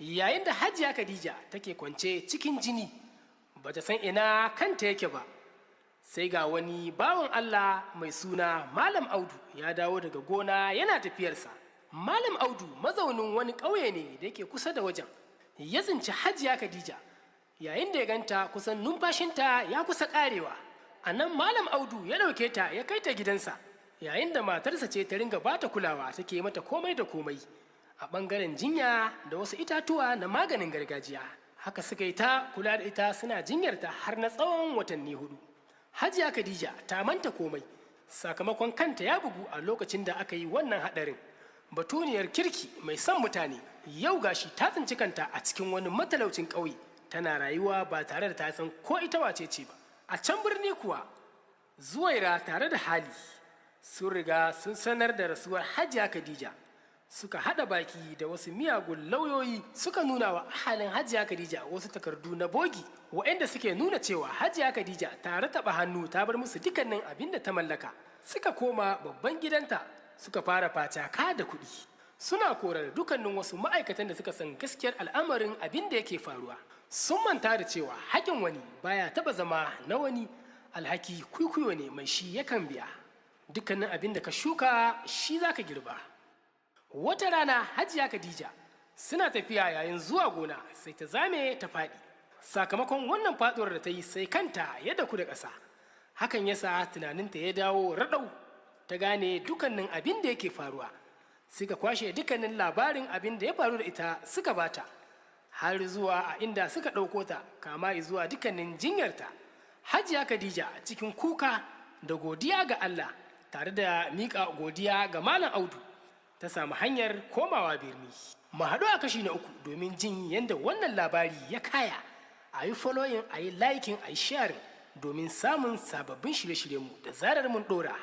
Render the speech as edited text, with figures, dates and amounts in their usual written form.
Yayin da Hajiya Khadija take kwance cikin jini, bata san ina kanta yake ba, sai ga wani bawan Allah mai suna Malam Audu ya dawo daga gona yana tafiyarsa. Malam Audu mazaunin wani ƙauye ne da yake kusa da wajen. Ya tsinci Hajiya Khadija yayin da ya ganta kusan numfashinta ya kusa ƙarewa. A nan Malam Audu ya ɗauke ta ya kai ta gidansa, yayin da matarsa ce ta ringa bata kulawa, take mata komai da komai a ɓangaren jinya da wasu itatuwa na maganin gargajiya. Haka suka yi ta kula da ita, suna jinyarta har na tsawon watanni 4. Hajiya Khadija ta manta komai sakamakon kanta ya bugu a lokacin da aka yi wannan haɗarin. Batuniyar kirki mai son mutane, yau gashi ta tsinci kanta a cikin wani matalaucin ƙauye, tana rayuwa ba tare da ta san ko ita wace ce ba. A can birni kuwa, Zuwaira tare da Hali sun riga sun sanar da rasuwar Hajiya Khadija. Suka haɗa baki da wasu miyagun lauyoyi, suka nuna wa ahalin Hajiya Khadija wasu takardu na bogi waɗanda suke nuna cewa Hajiya Khadija ta rataba hannu ta bar musu dukkanin abin da ta mallaka. Suka koma babban gidanta, suka fara facaka da kuɗi, suna korar dukkanin wasu ma'aikatan da suka san gaskiyar al'amarin abin da yake faruwa. Sun manta da cewa haƙin wani baya taɓa zama na wani. Alhaki kwikwiyo ne, mai shi yakan biya. Dukkanin abin da ka shuka shi za ka girba. Wata rana Hajiya Khadija suna tafiya yayin zuwa gona, sai ta zame ta faɗi. Sakamakon wannan faɗuwar da ta yi, sai kanta ya daku da ƙasa. Hakan ya sa tunaninta ya dawo raɗau, ta gane dukkanin abin da yake faruwa. Suka kwashe dukkanin labarin abin da ya faru da ita suka bata, har zuwa a inda suka ɗauko ta, kama zuwa dukkanin jinyarta. Hajiya Khadija cikin kuka da godiya ga Allah, tare da miƙa godiya ga Malam Audu, ta samu hanyar komawa birni. Mu haɗu a kashi na uku domin jin yadda wannan labari ya kaya. A yi following, a yi liking, a yi sharing domin samun sababbin shirye-shiryenmu da zarar mun ɗora.